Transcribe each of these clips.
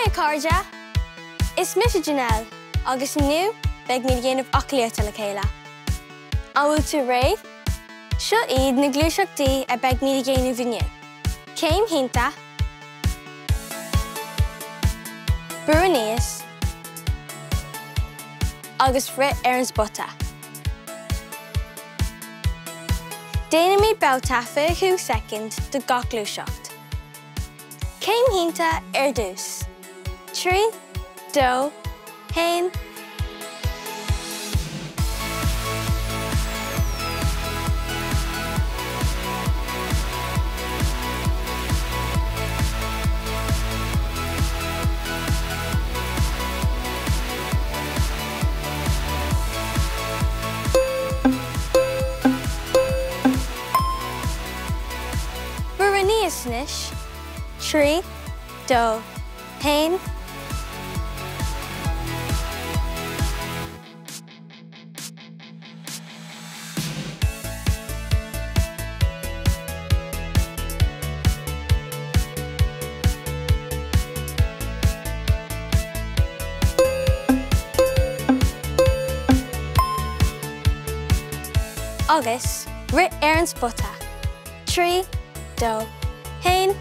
Haigh a chairde! Is mise Janelle agus inniu beidh muid ag déanamh aclaíochta le chéile. An bhfuil tú réidh? Seo iad na gluaiseachtaí a beidh muid ag déanamh inniu. Céim shínte, brú aníos agus rith ar an spota. Déanfaimid babhta 25 soicind do gach gluaiseacht. Céim shínte ar dtús. 3, 2, 1. Brú aníos anois. 3, 2, 1. Agus rith ar an spota. 3, 2, 1.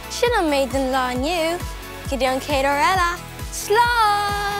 Sin an méid don lá inniu. Go dtí an chéad uair eile, slán!